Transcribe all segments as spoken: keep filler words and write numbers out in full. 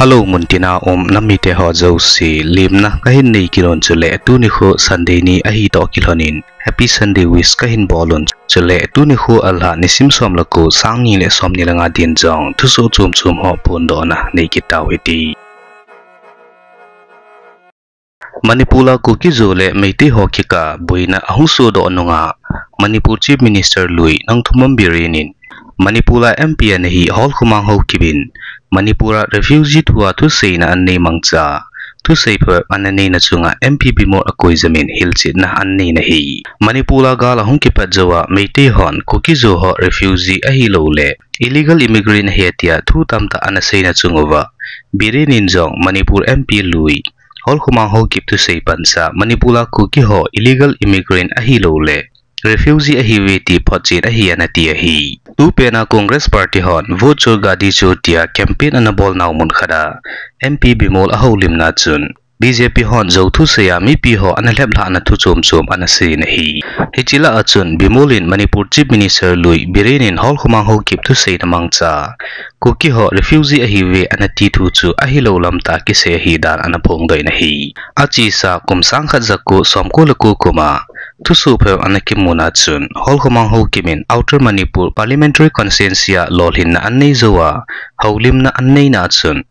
Hello, muntina um nam mite ho jouse, lemna kahin nei kit un chule tuni kho Sunday ni ahi toh kilhonin Happy Sunday wish kahin bol un. Chule tuni kho alha nisim som le ko, sang ni le som ni le nga din jong thusoh chom chom ho phondohna nei kit tau hite. Manipur a Kuki-Zo le Meitei ho kikah a boina ahung sohdoh nunga, Manipur Chief Minister lui Nongthymmam Biren in Manipur a M P ana hi Holkhomang Haokip in Manipur a refugee thu a thuseina anei mangcha, thusei phabep ana neina chunga M P Bimol Akoijam in hilchetna anei na hi. Manipur a gal ahung kipat jou a Meitei hon Kuki-Zo ho refugee ahilouleh illegal immigrant ahi tia thu tamtah ana seina chung uva, Biren in jong Manipur M P lui Holkhomang Haokip thusei pansa Manipur a Kuki ho illegal immigrant ahilouleh refugee ahiuve ti photchen ahi ana ti ahi. Tupet a Congress Party hon Vote Chor Gadhi Chor tia campaign ana bol nau mun khat a M P Bimol ahoulimna chun B J P hon Zo thusei a mipi ho ana lheplhahna thu chom chom ana seiyin ahi. Hiche lah a chun Bimol in Manipur Chief Minister lui Biren in Holkhomang Haokip thuseina mangcha Kuki ho refugee ahiuve ana ti thu chu ahilou lam tah a kisei ahi dan ana phongdoh in ahi. Achesa kum sang khat ja ko som ko le ko kum a thusoh phabep ana kimuna chun Holkhomang Haokip in Outer Manipur Parliamentary Constituency a lolhinna anei jou a, houlimna aneina chun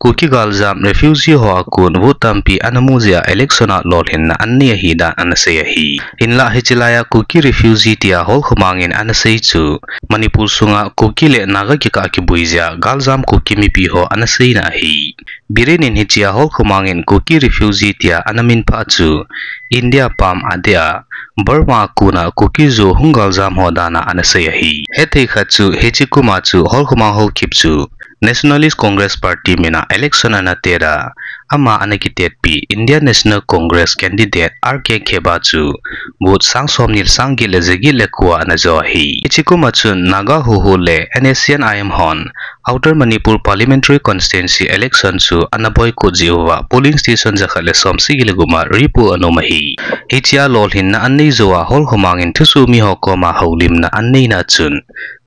Kuki galjam refugee ho a kon vote tampi ana mu jeh a election a lolhinna anei ahi dan ana sei ahi. Hinlah hiche lai a Kuki refugee tia Holkhomang in ana sei chu Manipur sunga Kuki le Naga kikah a kiboi jeh a galjam Kuki mipi ho ana seina ahi. Biren in hiche a Holkhomang in Kuki refugee tia ana minphah chu India pam a deh a Burma a kon a Kuki-Zo hung galjam ho dan a ana sei ahi. Hethei khat chu hiche kum a chu Holkhomang Haokip chu Nationalist Congress Party min a election ana tet a, ama ana kitetpi Indian National Congress candidate R K Kheba chu vote sang somni le sang get le jaget le ko a ana jo ahi. Hiche kum a chun Naga Hoho le N S C N I M hon Outer Manipur Parliamentary Constituency election chu ana boycott jeh uva polling station jakhat le som sagi le gup a repoll ana um ahi. Hiche a lolhinna anei jou a Holkhomang in thusoh mi ho koma houlimna aneina chun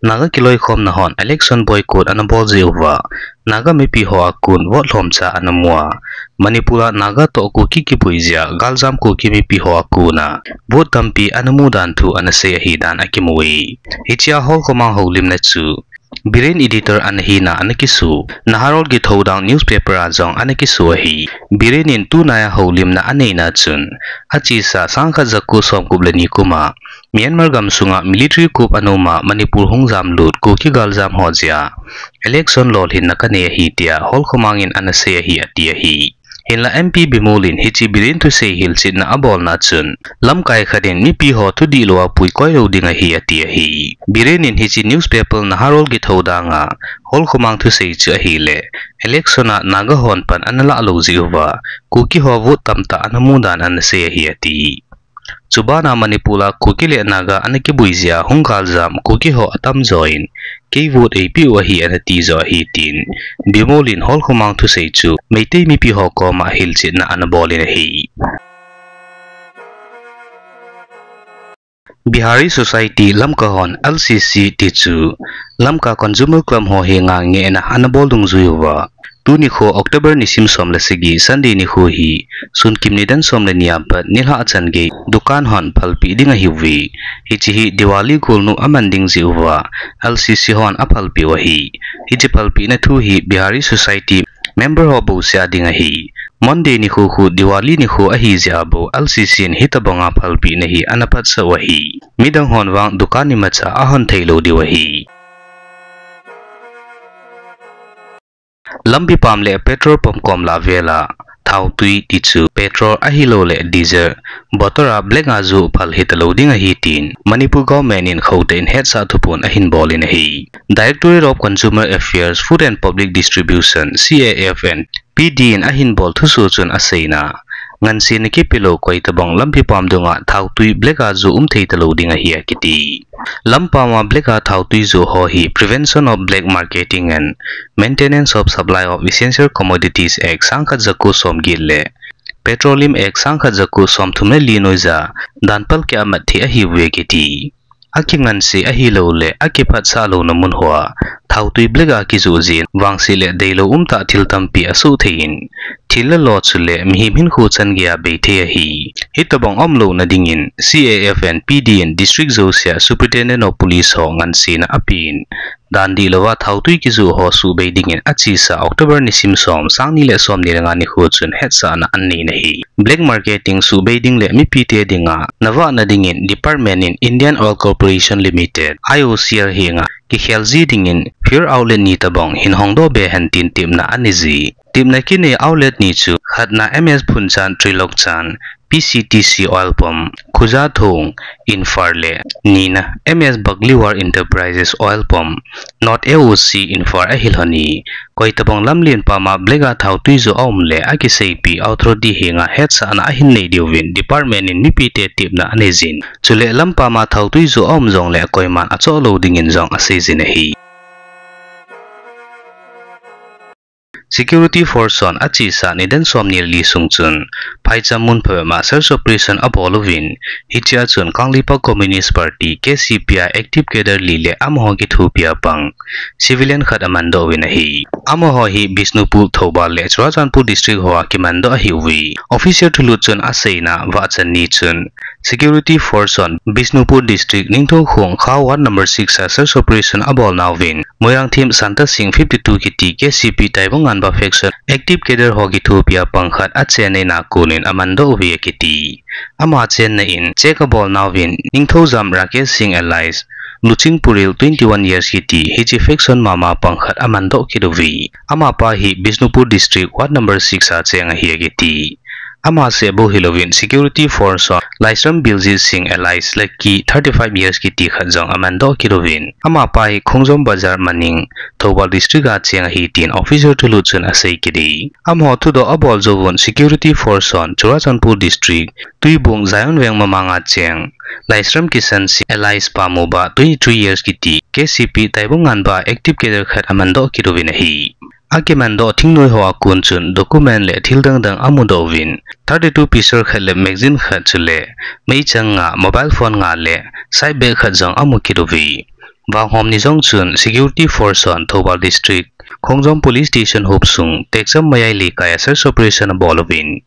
Naga kiloikhomna hon election boycott ana bol jeh uva Naga mipi ho a kon vote lhomcha ana mu a, Manipur a Naga toh Kuki kiboi jeh a galjam Kuki mipi ho a kon a vote tampi ana mu dan thu ana sei ahi dan akimu e. Hiche a Holkhomang houlimna chu Biren editor ana hina ana kiso, Naharol Githoudang newspaper a jong ana kiso ahi. Biren in tunai a houlimna aneina chun, achesa sang khat ja ko som gup le ni kum a Myanmar gam sunga military coup ana um a Manipur hung jamlut Kuki galjam ho jeh a election lolhinna kanei ahi tia Holkhomang in ana sei ahi ati ahi. Hinlah M P Bimol in hiche Biren thusei hilchetna abolna chun, lamkai khat in mipi ho thudihlou a pui koilou ding ahi ati ahi. Biren in hiche newspaper Naharol Githoudang a Holkhomang thusei chu ahile, election a Naga hon pan ana lahlou jeh uva, Kuki ho vote tamtah ana mu dan ana sei ahi ati. Chubana Manipur a Kuki le Naga ana kiboi jeh a hung galjam Kuki ho atamjo in, kei vote eipeh u ahi ana tijo ahi tin, Bimol in Holkhomang thusei chu Meitei mipi ho koma hilchetna ana bol in ahi. Bihari Society Lamka hon L C C ti chu Lamka Consumer Club ho henga ngehna ana bol dungjui uva, tuni kho October nisim som le sagi Sunday nikho hi, sun kim nidan som le ni a pat nilhah chan gei dukan hon phalpeh ding ahiuve. Hiche hi Diwali golnop aman ding jeh uva L C C hon aphalpeh u ahi. Hiche phalpehna thu hi Bihari Society member ho bouseh a ding ahi. Monday nikho khu Diwali nikho ahi jeh a bou L C C in hitobanga phalpehna hi ana phatsah u ahi. Midang hon vang dukan imacha ahon theilou diu ahi. Lampi pam le petrol pump kom lah vel a thaotui ti chu petrol ahilouleh diesel bottle a black a joh phal hitalou ding ahi tin Manipur government in khoutah in hetsah thuphon ahin bol in ahi. Directorate of Consumer Affairs, Food and Public Distribution, C A F and P D in ahin bol thusoh chun aseina, ngansen a kipelou koitobang lampi pam dunga thaotui black a joh um theitalou ding ahi akiti. Lampam a black a thaotui joh ho hi Prevention of Black Marketing and Maintenance of Supply of Essential Commodities Act sang khat ja ko som get le Petroleum Act sang khat ja ko som thum le li noija dan palkeh a mat thei ahiuve kiti. akinganse ahilouleh akiphatsah louna mun hoa thaotui black a kijoh jeh in vangse le deilou umtah thil tampi asoh thei in, thil le lo chule mihem hinkho chan geiya bei thei ahi. Hitobang umlouna dingin C A F and P D in district jousea Superintendent of Police ho ngansena apen, dan dihlouva thaotui kijoh ho suhbei dingin achesa October nisim som, sang ni le som ni le nga nikho chun hetsahna anei in ahi. Black marketing suhbei ding le mipite dinga navahna dingin department in Indian Oil Corporation Limited, I O C L henga kikhel ji dingin fuel outlet ni tobang hin hongdoh be hen tin tepna anei ji. Tepna kinei outlet ni chu khatna M S Phunchan Trilokchan P C T C oil pump, Khujathong, Imphal le nina M S Bagliwar Enterprises oil pump, North A O C Imphal ahilhon in, koitabang lamlen pama black a thaotui joh aum le akiseipi authority henga hetsahna ahin nei diuvin department in mipite tepna anei jin. Chule lampama thaotui joh aum jongle koiman achoh lou dingin jong asei jin ahi. Security force hon achesa nidan som ni le li sung chun phaicham mun phabep ma search operation abol uvin, hichea chun Kangleipak Communist Party, K C P a active cadre li le amaho kithopia pang civilian khat amandoh uvin ahi. Amaho hi Bishnupur, Thoubal le Churachandpur district hoa kimandoh ahiuve. Official thulut chun aseina vahchan ni chun security force hon Bishnupur district Ningthoukhong kho ward number six a search operation abolnauvin, Moirangthem Santasing fifty-two kiti K C P Taibung Nganba faction active cadre ho kithopia pang khat achen neina konin amandoh uve akiti. Ama chenna in check abolnauvin Ningthoujam Rakesh Singh alias Luching Puril, twenty-one years kiti, hiche faction mama pang khat amandoh kit uve. Amapa hi Bishnupur district ward number six a cheng ahi akiti. Ama seh bou hilouvin security force hon Laishram Biljit Singh alias Lucky, thirty-five years kiti khat jong amandoh kit uvin, amapa hi Khongjom Bazar Maning, Thoubal district a cheng ahi tin official thulut chun asei kit e. Amaho thudoh abol jouvun security force hon Churachandpur district, Tuibung Zion Veng mamanga cheng Laishram Kishan Singh alias Pamuba, twenty-three years kiti, K C P Taibung Nganba active cadre khat amandoh kit uvin ahi. Akimandoh thingnoi hoa kon chun document le thil dangdang amudoh uvin, thirty-two pistol khat le magazine khat chule meichang nga, mobile phone nga le side bag khat jong amu kit uve. Vanghom ni jong chun security force hon Thoubal district Khongjom police station hopsung Tekcham Mayai Leikai a search operation abol uvin,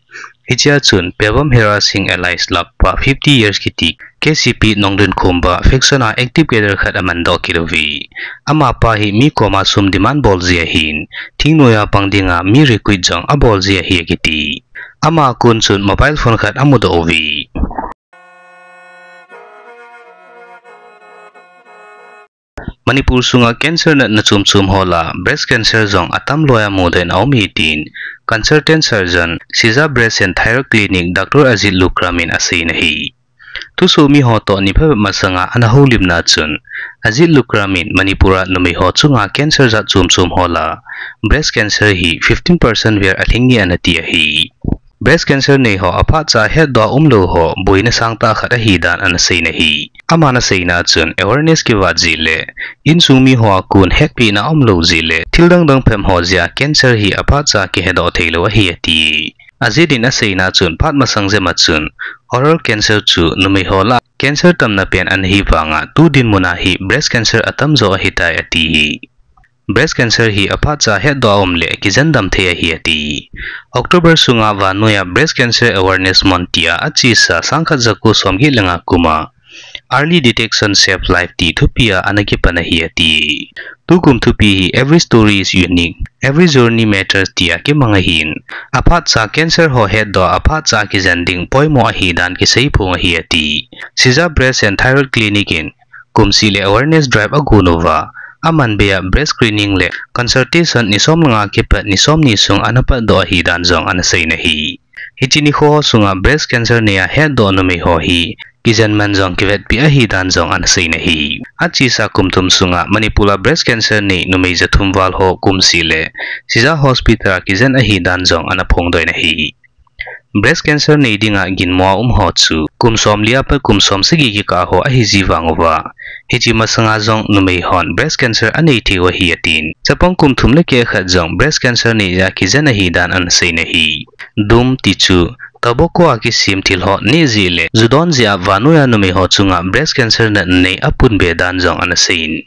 hichea chun Pebam Hera Singh alias Lakpa, fifty years kiti, K C P Nongdon Khumba faction a active cadre khat amandoh kit uve. Amapa hi mi koma sum demand bol ji ahin, thingnoi a pang dinga mi recruit jong abol ji ahi akiti. Ama kon chun mobile phone khat amudoh uve. Manipur sunga cancer natna chom chom ho lah a breast cancer jong atam loi a mudoh in aum ahi tin consultant surgeon Shija Breast and Thyroid Clinic Doctor Ajit Lukram in asei in ahi. Thusoh mi ho toh ni phabep masanga ana houlimna chun Ajit Lukram in Manipur a numei ho chunga cancer jat chom chom ho lah a breast cancer hi fifteen percent vel alhing e ana ti ahi. Breast cancer nei ho aphat cha hetdoh a umlou ho boina sangtah khat ahi dan ana sei in ahi. Aman aseina chun awareness kivat jeh le insung mi ho a kon hepina umlou jeh le thil dangdang phabep ho jeh a cancer hi aphat cha kihedoh theilou ahi ati. Ajit in aseina chun phat masang jep a chun oral cancer chu numei ho lah a cancer tamna pen ana hi vanga tu dinmun a hi breast cancer atamjo ahitai ati. Breast cancer hi aphat cha hetdoh a um le kijen dam thei ahi ati. October sunga vannoi a Breast Cancer Awareness Month tia achesa sangkhat jako somget le nga kum a Early Detection Save Life ti thupi a ana kipan ahi ati. Tukum thupi hi Every Story is Unique, Every Journey Matters tia kimang ahin, aphat cha cancer ho hetdoh a aphat cha kijen ding poimo ahi dan kiseiphong ahi ati. Shija Breast and Thyroid Clinic in kumseh le awareness drive agon uva, aman bei a breast screening le consultation ni som le nga kipat ni somni sung ana patdoh ahi dan jong ana sei in ahi. Hiche nikho ho sunga breast cancer nei a hetdoh numei ho hi kijen man jong kivetpi ahi dan jong ana sei in ahi. Achesa kum thum sunga Manipur a breast cancer nei numei jathum val ho kumseh le Shija Hospital a kijen ahi dan jong ana phongdoh in ahi. Breast cancer nei dinga ginmo a um ho chu kum somli a pat kum somsagi kikah ho ahi ji vang uva, hiche masanga jong numei hon breast cancer anei thei u ahi atin. Chapang kum thum le keh khat jong breast cancer nei a kijen ahi dan ana sei in ahi. Dum ti chu Tobacco a kisem thil ho neh jeh le ju don jeh a vannoi a numei ho chunga breast cancer natna nei apunbe dan jong ana seiyin,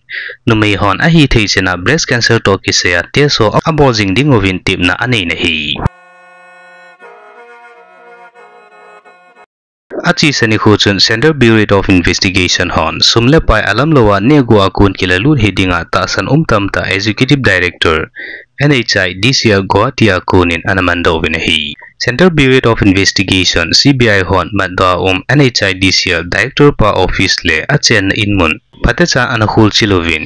numei hon ahithei chan a breast cancer toh kisai a test ho abol jing ding uvin tepna anei in ahi. Achesa nikho chun Central Bureau of Investigation hon sum le pai alamlou a nehguh a kon kilalut hiding a tahsan um tamtah Executive Director, N H I D C L Guwahati a kon in ana mandoh uvin ahi. Central Bureau of Investigation, C B I hon matdoh a um N H I D C L Director pa office le achenna in mun phatecha ana kholchil uvin,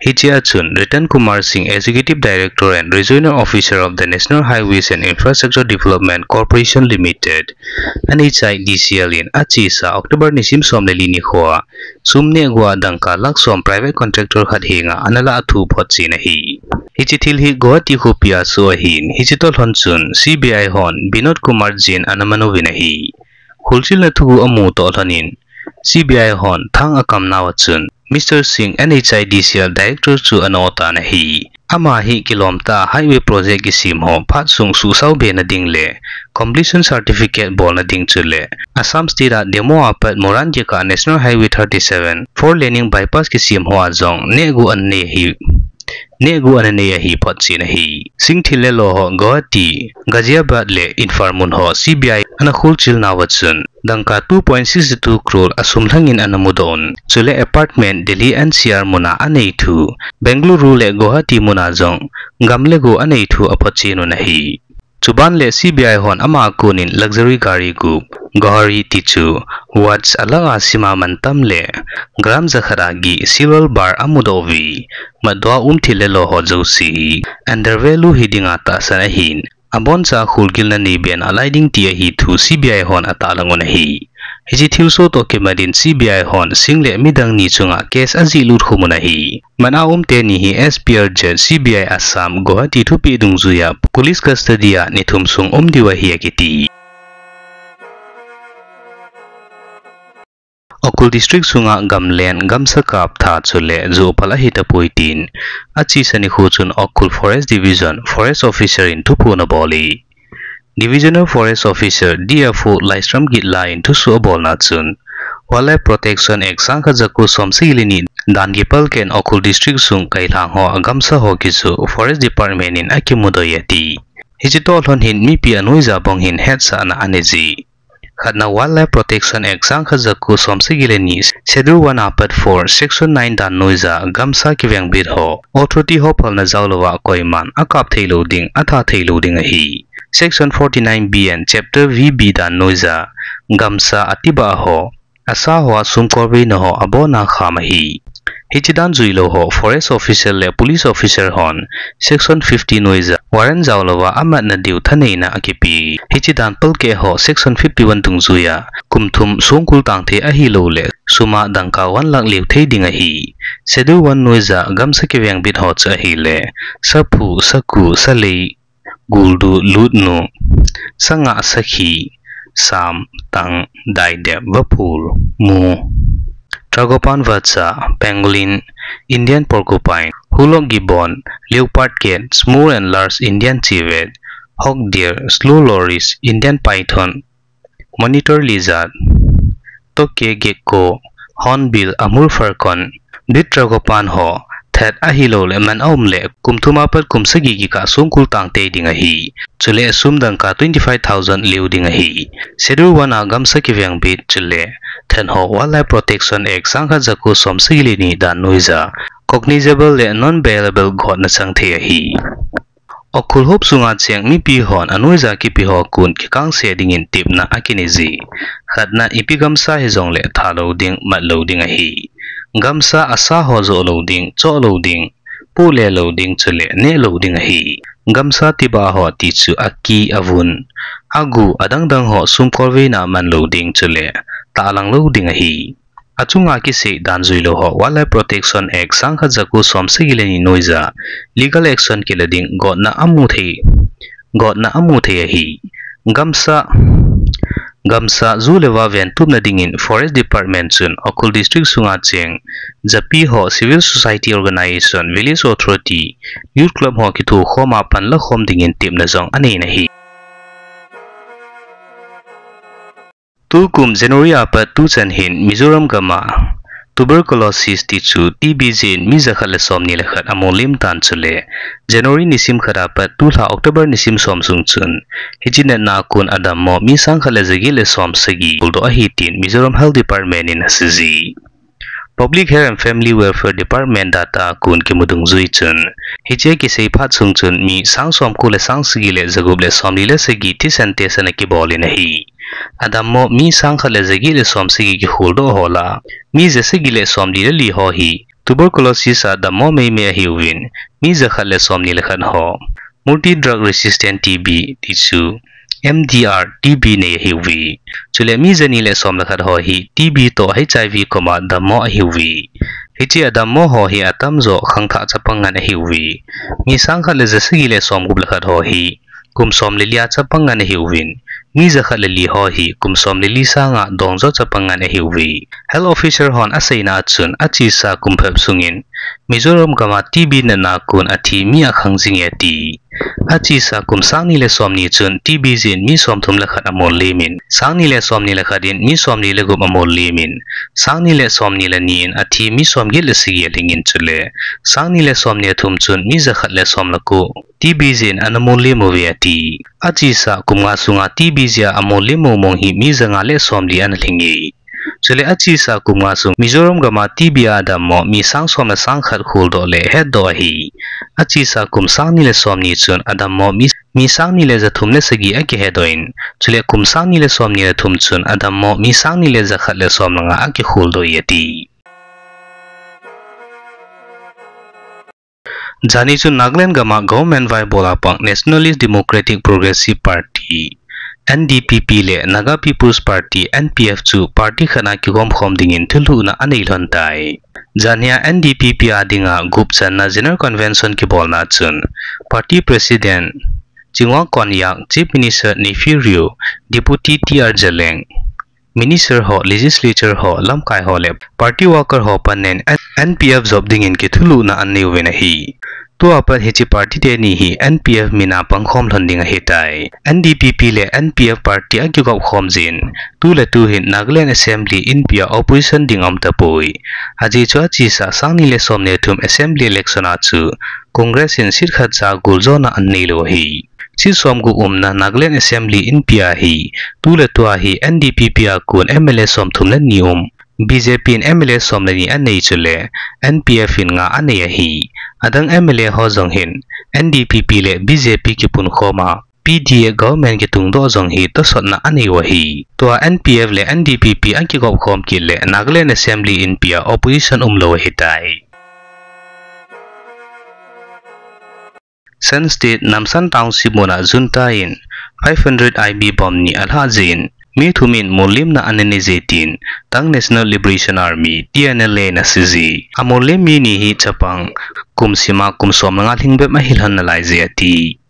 hiche a chun Ratan Kumar Singh, Executive Director and Regional Officer of the National Highways and Infrastructure Development Corporation Limited, N H I D C L in achesa October nisim som le li nikho a sum nehguh a dangka lakh som private contractor khat henga ana lah a thu photchen ahi. Hiche thil hi Guwahati khopi a soh ahin, hiche toh lhon chun C B I hon Binod Kumar Jain ana man uvin ahi. Kholchilna thuguh amu toh lhon in, C B I hon thang akam nau a chun Mister Singh, N H I D C L Director chu ana ot tan ahi. Ama hi kilom tah a highway project kisem ho phat sung suhsao be na ding le completion certificate bolna ding chule Assam State a Demo a pat Moran kikah National Highway thirty seven four laning bypass kisem ho a jong nehguh ana nei ahi. Nehguh ana nei ahi photchen ahi. Singh thil le lo ho Guwahati, Ghaziabad le Imphal mun ho C B I ana kholchil nau a chun dangka two point six two crore a sum lhang in ana mudoh un. Chule apartment Delhi N C R mun a anei thu, Bengaluru le Guwahati mun a jong gam le go anei thu aphotchen un ahi. Chuban le C B I hon ama kon in luxury gari gup, Ganhari tichu, watch a lakh a sim a man tam le gram jakhat a gih silver bar amudoh uve. Matdoh a um thil le lo ho jouse hi under value hiding a tahsan ahin, aboncha kholgilna neibe na lai ding ti ahi thu C B I hon atahlang un ahi. Hiche thilsoh toh kimat in C B I hon Singh le midang ni chunga case ajih lut khum un ahi. Man a um teni hi S P R Z, C B I Assam, Guwahati thupeh dungjui a police custody a ni thum sung um diu ahi akiti. Ukhrul District sunga gamlen, gamsa kap tha chule ju phal ahi tapoi tin achesa nikho chun Ukhrul Forest Division Forest Officer in thuphon abol e. Divisional Forest Officer, D F O, Laishram Gitla in thusoh abolna chun, Wildlife Protection Act sangkhat jako som sagi le ni dan kipal keh in Ukhrul District sung kailhang ho a gamsa ho kijoh Forest Department in akimudoh e ati. Hiche toh lhon hin mipi anoija bang hin hetsahna anei ji. Khatna, Wildlife Protection Act sangkhat jako som sagi le ni, Schedule one a pat four, Section nine dan noija gamsa kivengbit ho authority ho phalna jaolou a koiman akap thei lou ding, atha thei lou ding ahi. Section forty-nine B and Chapter V B dan noija gamsa atibah ho, asa ho a sum kolveina ho abona kham ahi. Hiche dan juilou ho Forest Officer le Police Officer hon Section fifty noija warrant jaolou a amatna diu thaneina akipe. Hiche dan palkeh ho Section fifty-one dungjuia kum thum songkul tangthei ahilouleh sum a dangka one lakh leu thei ding ahi. Schedule one noija gamsa kivengbit ho chu ahile, saphu, saku, salei, guldu, lutnu, sangah, sakhi, sam, tang, daidep, vaphul, mu, Tragopan vacha, pangolin, Indian porcupine, hulock gibbon, leopard cat, small and large Indian civet, hawk deer, slow loris, Indian python, monitor lizard, tokay gecko, hornbill, amur falcon, big tragopan ho that ahilouleh man aum le kum thum a pat kum sagi kikah songkul tangthei ding ahi. Chule sum dangka twenty-five thousand leu ding ahi. Schedule one a gamsa kivengbit chule that ho Wildlife Protection Act sangkhat jako som sagi le ni dan noija cognizable le non-bailable gotna chang thei ahi. Ukhrul hop sunga cheng mipi hon anoija kipe ho kon kikangse dingin tepna akinei ji. Khatna, ipi gamsa hijongle thalou ding, matlou ding ahi. Gamsa asa ho joh lou ding, choh lou ding, poh le lou ding chule neh lou ding ahi. Gamsa tibah ho tichu aki, avun, agu, adang dang ho sum kolveina man lou ding chule tahlang lou ding ahi. Achunga kisei dan juilou ho Wildlife Protection Act sangkhat jako som sagi le ni noija legal action kila ding gotna amu thei, gotna amu thei ahi. Gamsa, gamsa ju le va ventupna dingin Forest Department chun Ukhrul District sunga cheng japi ho, civil society organization, village authority, youth club ho kithokhom a panla khom dingin tepna jong anei in ahi. Tukum January apat tuchan hin Mizoram gam a tuberculosis tichu T B jeh in mi jakhat le somni le khat amol lim tan chule January nisim khat apat tulha October nisim som sung chun hiche natna a kon adammo mi sangkhat le jaget le somsagi kholdoh ahi tin Mizoram Health Department in asei e. Public Health and Family Welfare Department data a kon kimu dungjui chun, hiche kisei phat sung chun mi sang somko le sang sagi le jagup le somli le sagi thisan test ana kibol in ahi. Adammo mi sangkhat le jaget le somsagi kikholdoh ho lah a, mi jasagi le somli le li ho hi tuberculosis a dammo meimei ahiuvin, mi jakhat le somni le khat ho multi drug resistant T B tichu M D R T B nei ahiuve. Chule mi jani le som le khat ho hi T B toh H I V koma dammo ahiuve. Hiche adammo ho hi atamjo khangthah chapang ngen ahiuve. Mi sangkhat le jasagi le somgup le khat ho hi kum som le li a chapang ngen ahiuvin, mi jakhat le li ho hi kum som le li sanga dongjo chapang ngen ahiuve. Health officer hon aseina a chun achesa kum phep sungin Mizoram gam a T B natna a kon athi mi akhang jinge ati. Achesa kum sangni le somni chun T B jeh in mi somthum le khat amol lim in, sangni le somni le khat in mi somli le gup amol lim in, sangni le somni le ni in athi mi somget le sagi alhing in chule sangni le somni le thum chun mi jakhat le som le ko T B jeh in ana mol lim uve ati. Achesa kum nga sunga T B jeh a amol lim mong mong hi mi janga le somli ana lhing e. Chule achesa kum nga sung Mizoram gam a T B a adammo mi sang som le sang khat kholdoh le hetdoh ahi. Achesa kum sangni le somni chun adammo mi, mi sangni le jathum le sagi akihedoh in, chule kum sangni le somni le thum chun adammo mi sangni le jakhat le som le nga akikholdoh e ati. Jani chun Nagaland gam a government vaibol a pang Nationalist Democratic Progressive Party, N D P P le Naga People's Party, N P F chu party khat a kigom khom dingin thulhuhna anei lhon tai. Jani a N D P P a dinga gup channa General Convention kibolna chun Party President Chingwa Konyak, Chief Minister Neiphiu Rio, Deputy T R Zeliang, Minister ho, Legislature ho, lamkai ho le Party worker ho panna in N P F jop dingin kithulhuhna anei uvin ahi. Tua pat hiche party teni hi N P F mina pangkhom lhon ding ahitai. N D P P le N P F party akigop khom jeh in, tuletu hin Nagaland Assembly inpi a opposition ding aum tapoi. Ajeh chu achesa sangni le somni le thum Assembly election a chu Congress in seat khat cha goljona anei lou ahi. Seat somgup umna Nagaland Assembly inpi a hi, tuletu a hi N D P P a kon M L A somthum le ni um, B J P in M L A som le ni anei chule N P F in nga anei ahi. Adang M L A ho jong hin N D P P le B J P kipunkhom a P D A government kitungdoh jong hi tosotna anei u ahi. Tua N P F le N D P P akigop khom kit le Nagaland Assembly inpi a opposition umlou ahitai. Shan State Namsan Township muna junta in five hundred I B bomb ni alhah jeh in mi thum in mollimna ana nei e tin Ta'ang National Liberation Army, T N L A in asei e. Amollim mi ni hi chapang kum sim a kum som le nga lhing bep ahi lhon nalai e ati.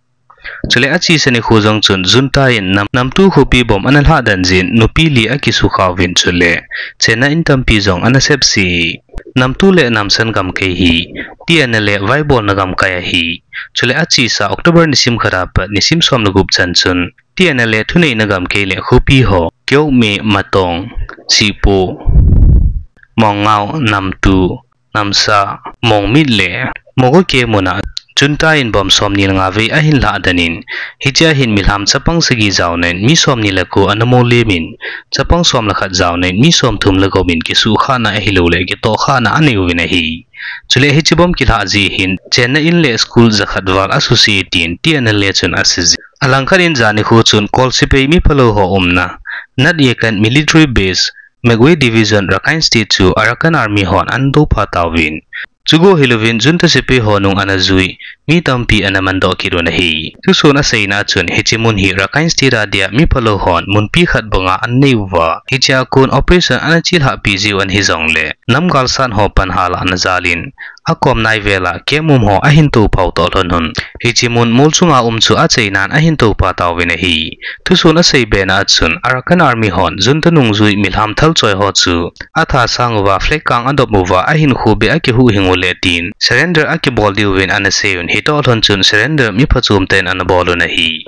Chule achesa nikho jong chun junta in nam, Namtu khopi bomb ana lhah den jeh in nupi li akisukha uvin chule chenna in tampi jong ana sepse. Namtu le Namsan gamkai hi T N L A vaibolna gamkai ahi. Chule achesa October nisim khat a pat nisim som le gup chan chun T N L A thuneina gamkai le khopi ho Kyaukme, Matong, Sipo, Mongngao, Namtu, Namsa, Mongmit le Mokokeng muna junta in bomb somni le nga vei ahin lhah den in, hichea hin milham chapang sagi jaona in mi somni le ko ana mollim in, chapang som le khat jaona in mi somthum le gup in kisukhahna ahilou le kitohkhahna anei uvin ahi. Chule hiche bomb kilhah jeh hin chenna in le school jakhat val asuse tin T N L A chun asei e. Alangkhat in jani nikho chun Kol sepai mi phalou ho umna Nat Ye Kan Military Base, Magway Division, Rakhine State chu Arakan Army hon ana dophah tauvin, chukou hilouvin junta sepai ho nung ana jui mi tampi ana mandoh kit un ahi. Thusoh aseina chun hiche mun hi Rakhine State a dia mi phalou hon munpi khat banga ana nei uva, hichea kon operation ana chelhahpi jiu ana hijongle nam galsat ho panhal a ana jal in, akom nai vel a camp um ho ahin tophah toh lhon un. Hiche mun mol chunga um chu achainan ahin tophah tauvin ahi. Thusoh asei bena chun Arakan Army hon junta nungjui milham thalchoi ho chu atha sang uva flag kang adop uva ahinkho beh akihuhhing u le tin surrender akibol diuvin ana sei un, hitoh lhon chun surrender mi phachom tah in ana bol un ahi.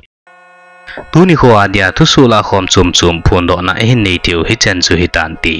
Tuni khoa dia thusoh lahkhom chomchom phondohna ihin nei diu hichan chu hitante.